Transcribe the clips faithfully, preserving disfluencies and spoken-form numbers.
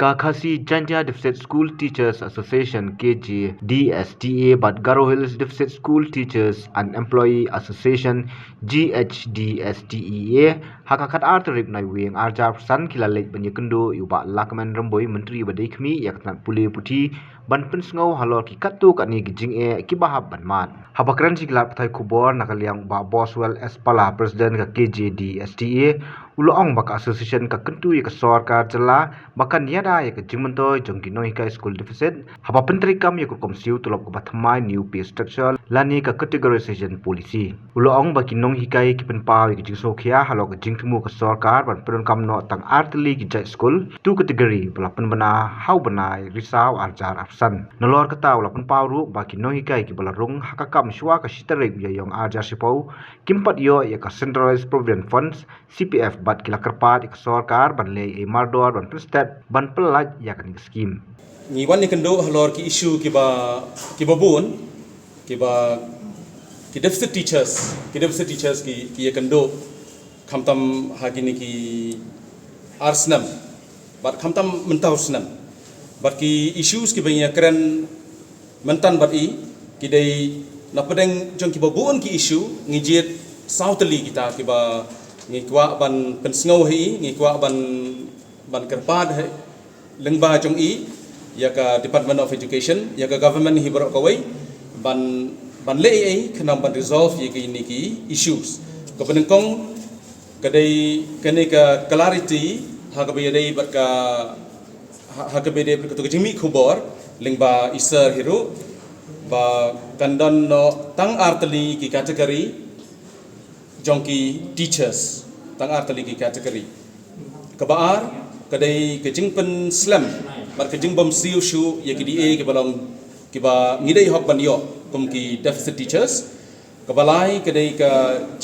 Ka Khasi Jaintia Deficit School Teachers Association, K J D S T A, bad Garo Hills Deficit School Teachers and Employee Association, G H D S T E A, ha ka khatar tarik Naiwieng arhajar arphew san ki la leit ban ïakynduh ïa u Bah Lahkmen Rymbui, Myntri ba dei khmih ïa ka tnat pule puthi, ban pynsngew halor ki katto katne ki jingeh kiba hap ban mad. Haba kren sha ki lad pathai khubor na ka liang u Bah Boswell S Pala, President ka K J D S T A, u la ong ba ka association ka kyntu ïa ka sorkar jylla ba kan ïada ïa ka jingmyntoi jong ki nonghikai school deficit haba pyntreikam ïa ka rukom siew tulop kaba thymmai, new pay structure, lane ka categorization policy. U la ong ba ki nonghikai ki pynpaw ïa ka jingsngewkhia halor ka jingthmu ka sorkar ban pyndonkam noh tang ar tylli ki jait skul, two category, ba la pynbna ha u bnai Risaw arhajar arphew san. Nalor kata u la pynpaw ruh ba ki nonghikai kiba la rung ha ka kam shuwa ka shi tarik Ïaïong arhajar shiphew kim pat ïoh ïa ka Centralized Provident Funds, C P F, bad ki la kyrpad ïa ka sorkar ban leh ei mardor ban pynsted ban pyllait ïa kane ka skim. Ngi wan ïakynduh halor ki issue kiba, kiba bun, kiba, ki deficit teachers, ki deficit teachers ki, ki ïakynduh, khamtam ha kine ki ar snem, bad khamtam mynta u snem. Bad ki issues kiba ngi ïakren mynta bad i, ki dei na pdeng jong kiba bun ki issue, ngi jied saw tylli kita kiba ngi kwah ban pynsngew ha i, ngi kwah ban, ban kyrpad ha i lyngba jong i, ïa ka Department of Education, ïa ka government hi baroh kawei, ban, ban leh ei ei khnang ban resolve ïa kine ki issues. Kaba nyngkong ka dei kane ka clarity ha kaba ïadei bad ka, ha, ha kaba ïadei bad kato ka jingmih khubor lyngba i sir hi ruh, ba kan don noh tang ar tylli ki category jong ki teachers, tang ar tylli ki category. Kaba ar ka dei ka jingpynslem bad ka jingbym siew shuh ïa ki D A kiba long, kiba ngi dei hok ban ïoh kum ki deficit teachers. Kaba lai ka dei ka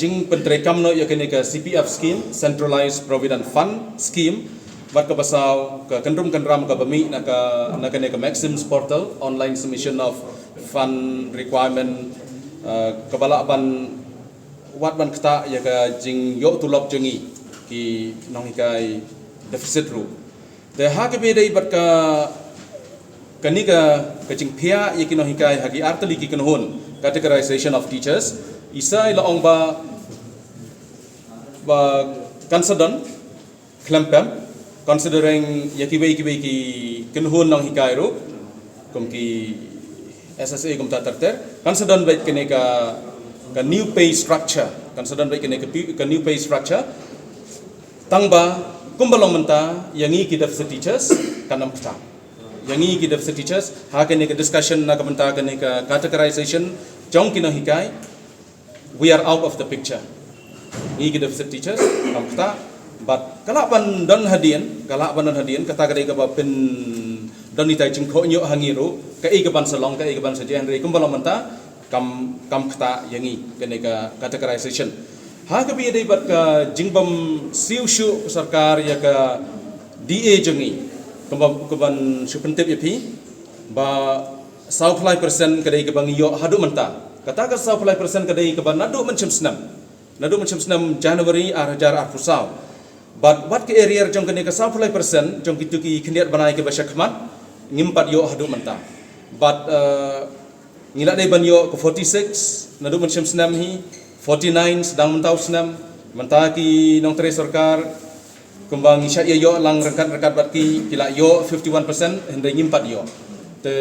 jingpyntreikam noh ïa kane ka C P F scheme, Centralized Provident Fund scheme. Bad kaba saw ka kyndrum kyndram kaba mih na ka, na kane ka Maxims Portal, online submission of fund requirement, uh, kaba lah ban wad ban ktah ïa ka jingïoh tulop jong ngi ki nonghikai deficit ruh. Te ha kaba ïadei bad ka, kane ka, ka jingphiah ïa ki nonghikai ha ki ar tylli ki kynhun, categorization of teachers, i sir i la ong ba, ba kan sa don khlem pep, considering ïa kiwei kiwei ki kynhun nonghikai ruh, kum ki S S A kumta ter ter, kan sa don beit kane ka, ka new pay structure, kan sa don beit kane ka pi-, ka new pay structure. Tang ba kumba long mynta, ïa ngi ki deficit teachers kan ym ktah. Ïa ngi ki deficit teachers, ha kane ka discussion na ka bynta kane ka categorization jong ki nonghikai, we are out of the picture. Ngi ki deficit teachers, kam ktah, bad ka lah ban don hadien, ka lah ban don hadien, kata ka dei kaba pyndon itai jingkhohñiuh ha ngi ruh, kaei kaban sa long, kaei kaban sa jia, hynrei kumba long mynta, kam, kam ktah ïa ngi, kane ka categorization. Ha kaba ïadei bad ka jingbym siew shuh ka sorkar ïa ka D A jong ngi, kumba, kumban shu pyntip ïa phi, ba sawphew lai percent ka dei kaba ngi ïoh haduh mynta. Kata ka sawphew lai percent ka dei kaba naduh mynshem snem. Naduh mynshem snem January arhajar arphew saw. Bad wat ka arrear jong kane ka sawphew lai percent jong kito ki khyndiat bnai kiba sha khmat, ngim pat ïoh haduh mynta. Bad, eh, ngi la dei ban ïoh ka forty-six naduh mynshem snem hi, forty-nine sdang mynta u snem. Mynta ki nongtrei sorkar, kumba ngi shah ïa ïoh lang ryngkat ryngkat bad ki, ki la ïoh fifty-one percent, hynrei ngim pat ïoh. Te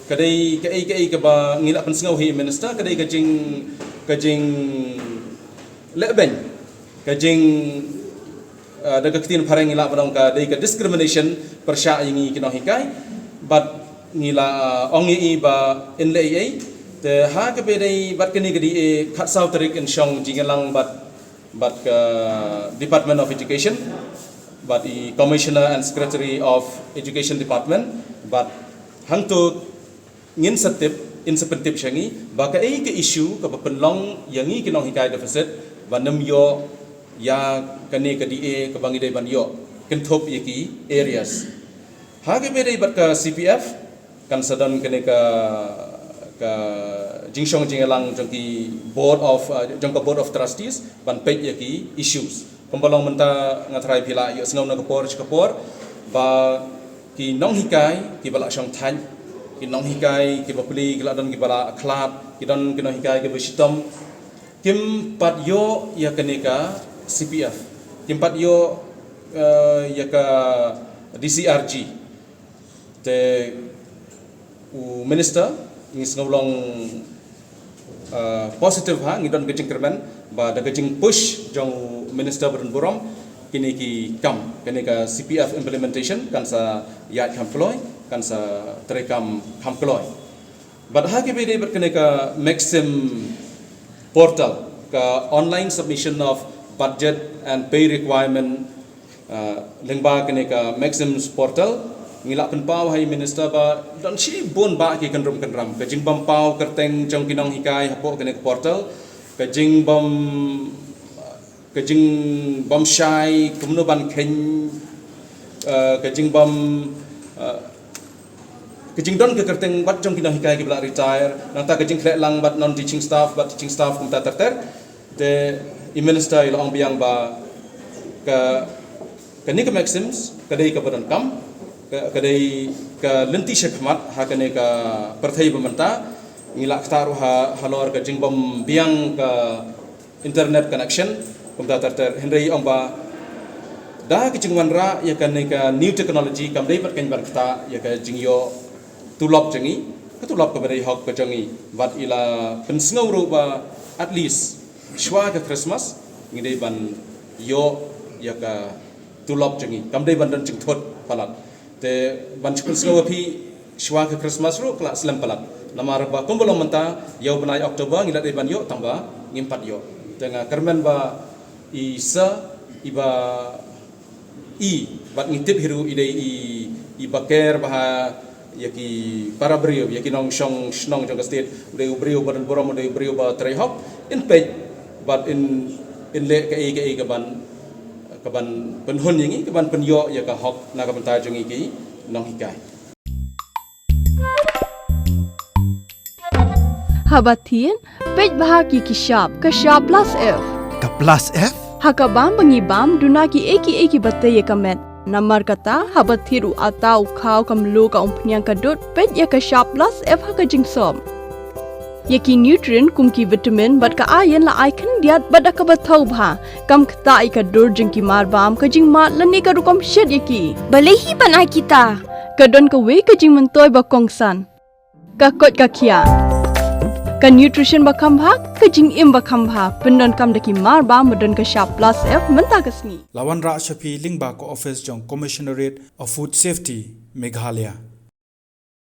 ka dei kaei kaei kaba ngi la pynsngew hi Minister, ka dei ka jing, ka jinglehbeiñ, ka jing, ah, da ka ktien phareng ngi lah ban ong ka dei ka discrimination pyrshah ïa ngi ki nonghikai. Bad ngi la, ah, ong ïa i ba in leh ei ei. Te ha kaba dei bad kane ka D A, khatsaw tarik yn shong jingïalang bad bad ka Department of Education, bad i Commissioner and Secretary of Education Department, bad hangto ngin sa tip, in sa pyntip sha ngi ba kaei ka issue kaba pynlong ïa ngi ki nonghikai deficit ban ym ïoh ïa kane ka D A kaba ngi dei ban ïoh, kynthup ïa ki arrears. Ha kaba dei bad ka C P F, kan sa don kane ka, ka jingshong jingïalang jong ki Board of, uh, jong ka Board of Trustees ban peit ïa ki issues. Kumba long mynta nga tharai phi la ïohsngew na ka por sha ka por ba Ki nonghikai kiba la shong thait, ki nonghikai kiba pli ki la don kiba la khlad, ki don ki nonghikai kiba shitom, kim pat ïoh ïa kane ka C P F, kim pat ïoh, eh, ïa ka D C R G. Te u minister ngi sngew long, eh, positive ha, ngi don ka jingkyrmen ba da ka jingpush jong u minister ba don burom, kine ki kam, kane ka C P F implementation kan sa ïaid kham kloi, kan sa trei kam kham kloi. Bad ha kaba ïadei bad kane ka Maxim portal, ka online submission of budget and pay requirement, uh, lyngba kane ka Maxim's portal, ngi la pynpaw ha i minister ba don shibun bah ki kynrum kynram, ka jingbym paw kyrteng jong ki nonghikai hapoh kane ka portal, ka jingbym, ka jingbym shai kumno ban kheiñ, uh, ka jingbym, uh, ka jingdon ka kyrteng bad jong ki nonghikai kiba la retire, nangta ka jingkhleh lang bad non teaching staff bad teaching staff kumta ter ter. Te i minister i la ong biang ba ka, kane ka Maxim's ka dei kaba donkam, ka, ka dei ka lynti shakhmat ha kane ka pyrthei ba mynta. Ngi la ktah ruh ha, halor ka jingbym biang ka internet connection kumta ter ter, hynrei ong ba da ka jingwanrah ïa kane ka new technology kam dei pat keiñ ban ktah ïa ka jingïoh tulop jong ngi, ka tulop kaba dei hok ka jong ngi. Bad i la pynsngew ruh ba at least shuwa ka Christmas ngi dei ban ïoh ïa ka tulop jong ngi, kam dei ban don jingthut palat. Te ban shu pynsngew ïa phi, shuwa ka Christmas ruh ka la slem palat. Namar ba kumba long mynta, ïa u bnai October ngi la dei ban ïoh tang ba ngim pat ïoh. Te nga kyrmen ba i sa, i ba i, bad ngi tip hi ruh i dei i, i ba ker bha ïa ki para briew, ïa ki nongshong shnong jong ka state, u dei u briew ba don burom, u dei u briew ba trei hok, in peit bad in, in leh kaei kaei kaban, kaban pynhun ïa ngi, kaban pynïoh ïa ka hok na ka bynta jong ngi ki nonghikai. Haba thied, peit bha ki ki shap, ka shap plus F. Ka plus F? Ha ka bam ba ngi bam, duna kiei kiei kiba tei ïa ka met. Namar kata, haba thied u atta, u khaw, ka mluh, ka umphniang, ka dud, peit ïa ka shap plus F ha ka jingsop. Ïa ki nutrient kum ki vitamin bad ka iron la ai khyndiat bad da kaba thaw bha. Kam ktah ïa ka dur jong ki mar bam, ka jingmad lane ka rukom shet ïa ki. Balei hi ban ai kita? Ka don kawei ka jingmyntoi ba kongsan. Ka koit ka khiah. Ka nutrition ba kham bha, ka jingim ba kham bha. Pyndonkam da ki mar bam ba don ka shap plus F mynta ka sngi. La wanrah sha phi lyngba ka office jong Commissionerate of Food Safety, Meghalaya.